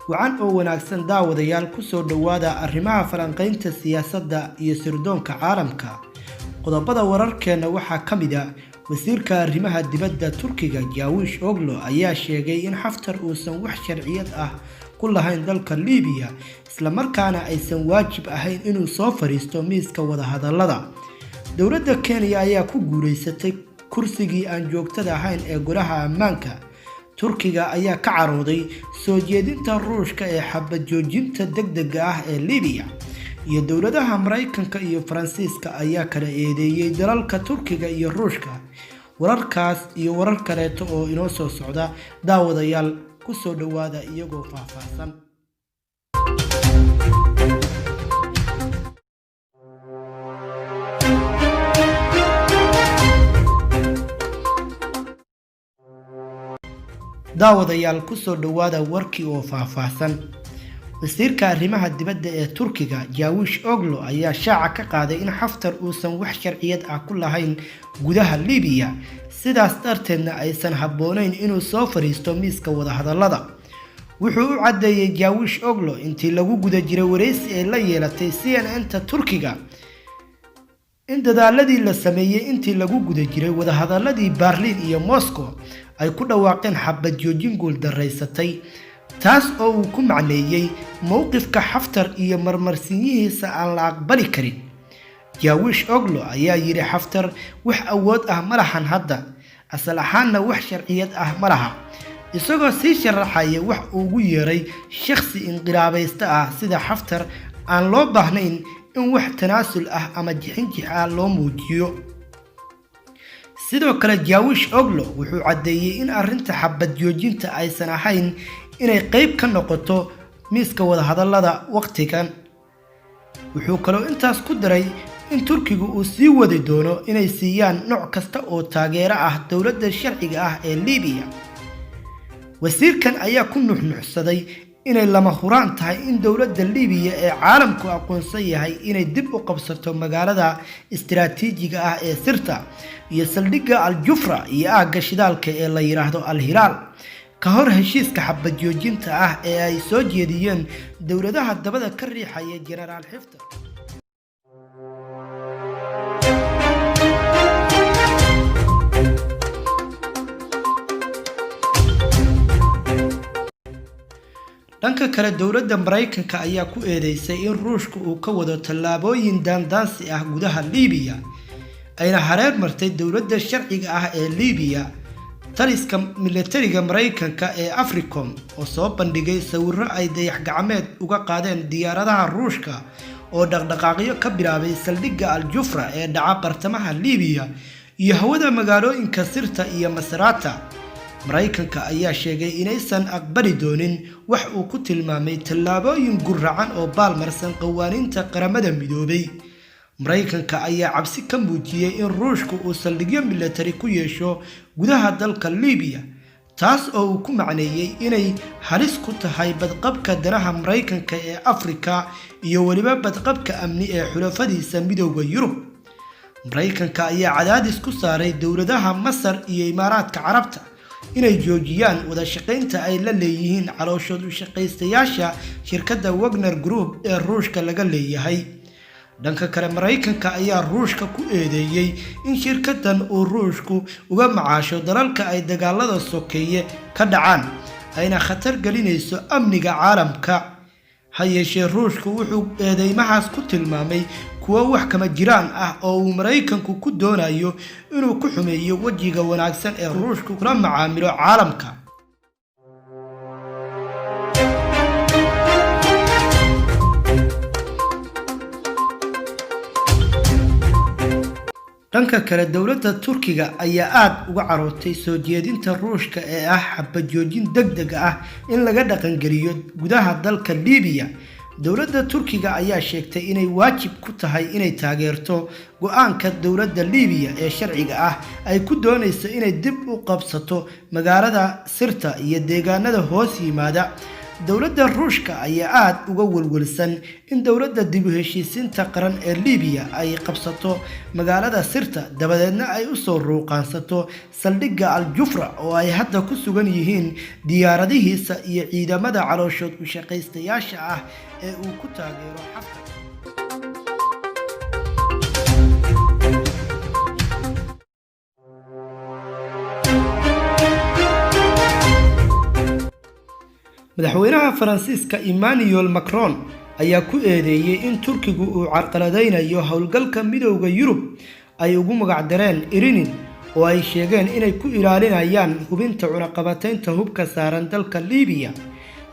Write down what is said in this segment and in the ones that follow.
Wacan oo wanaagsan daawadayaal, kusoo dhowaada arrimaha falanqaynta siyaasadda iyo sirdoonka caalamka. Qodobada wararkeenna waxaa ka mid ah: wasiirka arrimaha dibadda Turkiga Jaawish Oglo ayaa sheegay in Xaftar uusan wax sharciyad ah ku lahayn dalka Liibiya, islamarkaana aysan waajib ahayn inuu soo fariisto miiska wadahadallada. Dowladda Kenya ayaa ku guuleysatay kursigii aan joogtada ahayn ee golaha ammaanka. Turkiga ayaa ka carooday soo jeedinta Ruushka ee xabad joojinta degdega ah ee Liibiya, iyo dowladaha Maraykanka iyo Faransiiska ayaa kala eedeeyey dalalka Turkiga iyo Ruushka. Wararkaas iyo warar kaleeto oo inoo soo socda, daawadayaal, kusoo dhowaada iyagoo faahfaahsan. Daawadayaal, kusoo dhowaada warkii oo faahfaahsan. Wasiirka arrimaha dibadda ee Turkiga Jaawish Oglo ayaa shaaca ka qaaday in Xaftar uusan wax sharciyad ah ku lahayn gudaha Liibiya, sidaas darteedna aysan habboonayn inuu soo fariisto miiska wadahadallada. Wuxuu u caddeeyey Jaawish Oglo intii lagu guda jiray wareysi ay la yeelatay CNN-ta Turkiga in dadaaladii la sameeyey intii lagu guda jiray wadahadalladii Berliin iyo Moscow ay ku dhawaaqeen xabad joojin guuldaraysatay, taas oo uu ku macneeyey mowqifka Xaftar iyo marmarsiinyihiisa aan la aqbali karin. Jaawish Oglo ayaa yidhi: Xaftar wax awood ah ma lahan hadda, asal ahaanna wax sharciyad ah ma laha. Isagoo sii sharaxaya wax uu ugu yeeray shakhsi inqilaabaysta ah sida Xaftar aan loo baahnayn in wax tanaasul ah ama jixinjix ah loo muujiyo. Sidoo kale Jaawish Oglo wuxuu caddeeyey in arrinta xabad joojinta aysan ahayn inay qayb ka noqoto miiska wadahadallada waqtigan. Wuxuu kaloo intaas ku daray in Turkigu uu sii wadi doono inay siiyaan nooc kasta oo taageero ah dowladda sharciga ah ee Liibiya. Wasiirkan ayaa ku nuxnuxsaday inay lama huraan tahay in dowladda Liibiya ee caalamku aqoonsan yahay inay dib u qabsato magaalada istiraatiijiga ah ee Sirta iyo saldhigga Al-Jufra iyo aagga shidaalka ee la yidhaahdo Al-Hilaal ka hor heshiiska xabad joojinta ah ee ay soo jeediyeen dowladaha dabada ka riixaya Jenaraal Xiftar. Dhanka kale, dowladda Maraykanka ayaa ku eedeysay in Ruushka uu ka wado tallaabooyin daandaansi ah gudaha Liibiya, ayna hareer martay dowladda sharciga ah ee Liibiya. Taliska militariga Maraykanka ee Africom oo soo bandhigay sawirro ay dayax gacmeed uga qaadeen diyaaradaha Ruushka oo dhaqdhaqaaqyo ka bilaabay saldhigga Al-Jufra ee dhaca bartamaha Liibiya iyo hawada magaalooyinka Sirta iyo Masrata. Maraykanka ayaa sheegay inaysan aqbali doonin wax uu ku tilmaamay tallaabooyin guracan oo baalmarsan qawaaniinta Qaramada Midoobay. Maraykanka ayaa cabsi ka muujiyey in Ruushku uu saldhigyo militari ku yeesho gudaha dalka Liibiya, taas oo uu ku macneeyey inay halis ku tahay badqabka danaha Maraykanka ee Afrika iyo weliba badqabka amni ee xulafadiisa Midowda Yurub. Maraykanka ayaa cadaadis ku saaray dowladaha Masar iyo Imaaraadka Carabta inay joojiyaan wada shaqaynta ay la leeyihiin calooshood u shaqaystayaasha shirkadda Wagner Group ee Ruushka laga leeyahay. Dhanka kale, Maraykanka ayaa Ruushka ku eedeeyey in shirkaddan uu Ruushku uga macaasho dalalka ay dagaalada sokeeye ka dhacaan ayna khatar gelinayso amniga caalamka. Ha yeeshee, Ruushku wuxuu eedeymahaas ku tilmaamay kuwo wax kama jiraan ah oo uu Maraykanku ku doonayo inuu ku xumeeyo wejiga wanaagsan ee Ruushku kula macaamilo caalamka. Dhanka kale, dowladda Turkiga ayaa aada uga carootay soo jeedinta Ruushka ee ah xabad joojin degdeg ah in laga dhaqangeliyo gudaha dalka Liibiya. Dowladda Turkiga ayaa sheegtay inay waajib ku tahay inay taageerto go-aanka dowladda Liibiya ee sharciga ah ay ku doonayso inay dib u qabsato magaalada Sirta iyo deegaanada hoos yimaada. Dowladda Ruushka ayaa aada uga welwelsan in dowladda dib u heshiisiinta qaran ee Liibiya ay qabsato magaalada Sirta, dabadeedna ay usoo ruuqaansato saldhigga Al Jufra oo ay hadda ku sugan yihiin diyaaradihiisa iyo ciidamada calooshood u shaqaystayaasha ah ee uu ku taageero Xaftar. Madaxweynaha Faransiiska Emmanuel Macron ayaa ku eedeeyey in Turkigu uu carqaladeynayo howlgalka Midowda Yurub ay ugu magacdareen Irinin, oo ay sheegeen inay ku ilaalinayaan hubinta cunaqabataynta hubka saaran dalka Liibiya,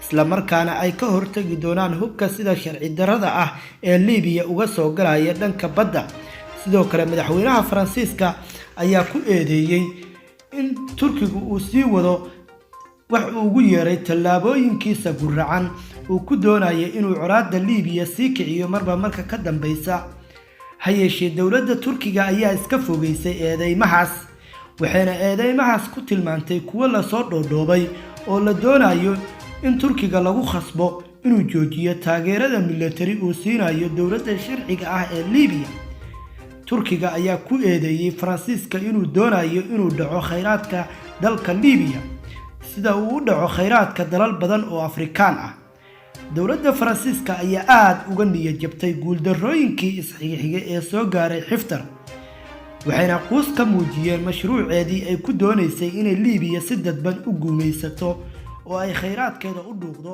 islamarkaana ay ka hortagi doonaan hubka sida sharci darrada ah ee Liibiya uga soo galaya dhanka badda. Sidoo kale, madaxweynaha Faransiiska ayaa ku eedeeyey in Turkigu uu sii wado wax uu ugu yeeray tallaabooyinkiisa guracan uu ku doonaya inuu colaadda Liibiya sii kiciyo marba marka ka dambeysa. Ha yeeshee, dowladda Turkiga ayaa iska fogeysay eedeymahaas, waxayna eedeymahaas ku tilmaantay kuwo lasoo dhoodhoobay oo la doonayo in Turkiga lagu khasbo inuu joojiyo taageerada milatari uu siinayo dowladda sharciga ah ee Liibiya. Turkiga ayaa ku eedeeyey Faransiiska inuu doonayo inuu dhaco khayraadka dalka Liibiya sida uu u dhaco khayraadka dalal badan oo Afrikaan ah. Dowladda Faransiiska ayaa aada uga niyad jabtay guuldarrooyinkii isxigxigay ee soo gaaray Xiftar, waxayna quus ka muujiyeen mashruuceedii ay ku doonaysay inay Liibiya si dadban u guumaysato oo ay khayraadkeeda u dhuuqdo.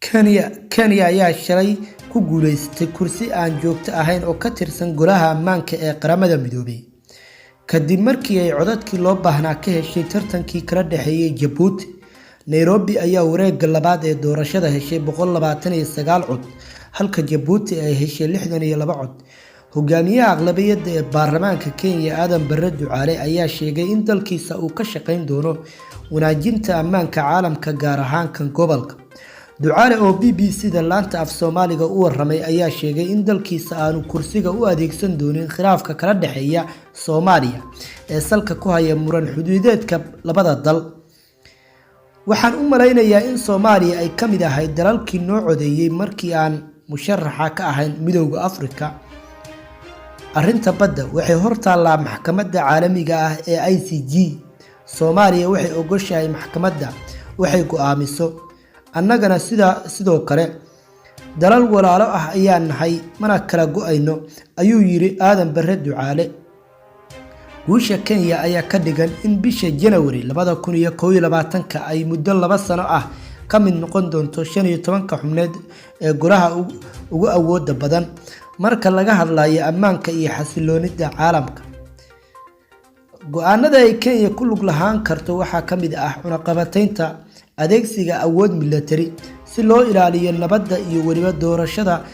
Kenya ayaa shalay ku guuleysatay kursi aan joogto ahayn oo ka tirsan Golaha Ammaanka ee Qaramada Midoobay, kadib markii ay codadkii loo baahnaa ka heshay tartankii kala dhexeeyay Jabuuti. Nairobi ayaa wareegga labaad ee doorashada heshay 129 cod, halka Jabuuti ay heshay 62 cod. Hogaamiyaha aqlabiyadda ee baarlamaanka Kenya, Aadan Barre Ducaale, ayaa sheegay in dalkiisa uu ka shaqayn doono wanaajinta ammaanka caalamka, gaar ahaan kan gobolka. Ducaale oo BBC da laanta af Soomaaliga u waramay ayaa sheegay in dalkiisa aanu kursiga u adeegsan doonin khilaafka kala dhexeeya Soomaaliya ee salka ku haya muran xuduudeedka labada dal. Waxaan u malaynayaa in Soomaaliya ay ka mid ahayd dalalkii noo codeeyey markii aan musharaxa ka ahayn Midowda Afrika. Arrinta badda waxay hortaallaa maxkamadda caalamiga ah ee ICJ. Soomaaliya waxay ogoshahay maxkamadda waxay go'aamiso, annagana sidoo kale. Dalal walaalo ah ayaa nahay, mana kala go'ayno, ayuu yidhi Aadan Barre Ducaale. Guusha Kenya ayaa ka dhigan in bisha Janawari 2021-ka ay muddo 2 sano ah ka mid noqon doonto 15-ka xubneed ee golaha ugu awooda badan marka laga hadlayo ammaanka iyo xasiloonida caalamka. Go'aanada ay Kenya ku lug lahaan karto waxaa ka mid ah cunaqabataynta, adeegsiga awood milatari si loo ilaaliyo nabadda iyo weliba doorashada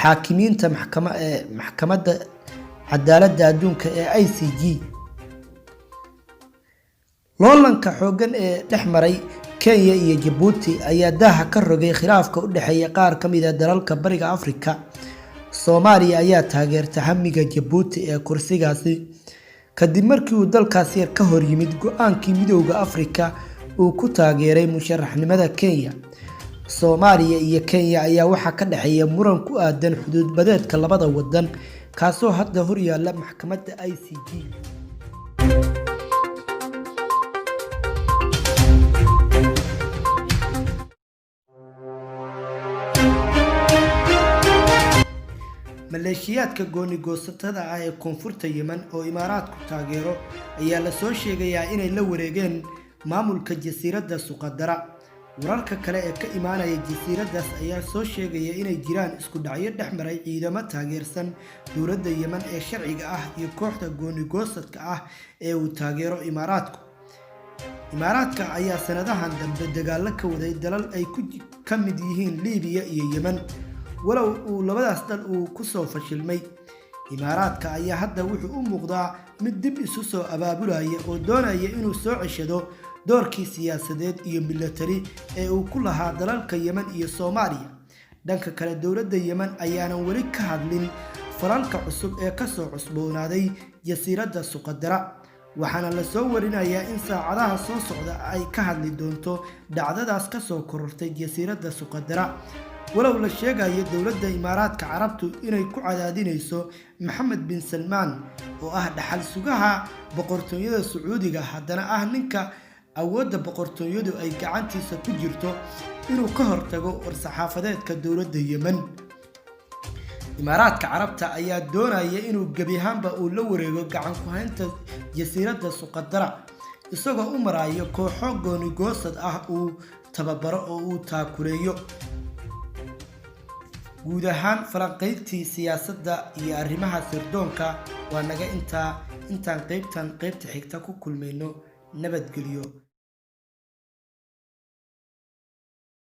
xaakimiinta Maxkamadda Cadaaladda Adduunka ee ICJ. Loolanka xooggan ee dhex maray Kenya iyo Jabuuti ayaa daaha ka rogay khilaafka u dhexeeya qaar ka mid ah dalalka Bariga Afrika. Soomaaliya ayaa taageerta hamiga Jabuuti ee kursigaasi, kadib markii uu dalkaas yar ka hor yimid go'aankii Midowda Afrika uu ku taageeray musharaxnimada Kenya. Soomaaliya iyo Kenya ayaa waxaa ka dhexeeya muran ku aadan xuduud badeedka labada wadan, kaasoo hadda horyaala maxkamadda ICJ. Maleeshiyaadka gooni-goosatada ah ee koonfurta Yemen oo Imaaraadku taageero ayaa lasoo sheegayaa inay la wareegeen maamulka jasiiradda Suqadara. Wararka kale ee ka imaanaya jasiiraddaas ayaa soo sheegaya inay jiraan isku dhacyo dhex maray ciidamo taageersan dowladda Yemen ee sharciga ah iyo kooxda gooni-goosadka ah ee uu taageero Imaaraadku. Imaaraadka ayaa sanadahan dambe dagaallo ka waday dalal ay ka mid yihiin Liibiya iyo Yemen, walow uu labadaas dal uu ku soo fashilmay. Imaaraadka ayaa hadda wuxuu u muuqdaa mid dib isu soo abaabulaya oo doonaya inuu soo ceshado doorkii siyaasadeed iyo milatari ee uu ku lahaa dalalka Yemen iyo Soomaaliya. Dhanka kale, dowladda Yemen ayaanan weli ka hadlin falalka cusub ee kasoo cusboonaaday jasiiradda Suqadara, waxaana lasoo warinayaa in saacadaha soo socda ay ka hadli doonto dhacdadaas kasoo korortay jasiiradda Suqadara, walow la sheegayo dowladda Imaaraadka Carabtu inay ku cadaadinayso Maxamed bin Salmaan, oo ah dhaxal sugaha boqortooyada Sacuudiga, haddana ah ninka awoodda boqortooyadu ay gacantiisa ku jirto, inuu ka hortago war-saxaafadeedka dowladda Yemen. Imaaraadka Carabta ayaa doonaya inuu gebi ahaanba uu la wareego gacan ku-haynta jasiiradda Suqadara, isagoo u marayo kooxo goonigoosad ah uu tababaro oo uu taakuleeyo. Guud ahaan falanqayntii siyaasadda iyo arrimaha sirdoonka waa naga intaa. Intaan qeybtan qeybta xigta ku kulmayno, nabadgelyo.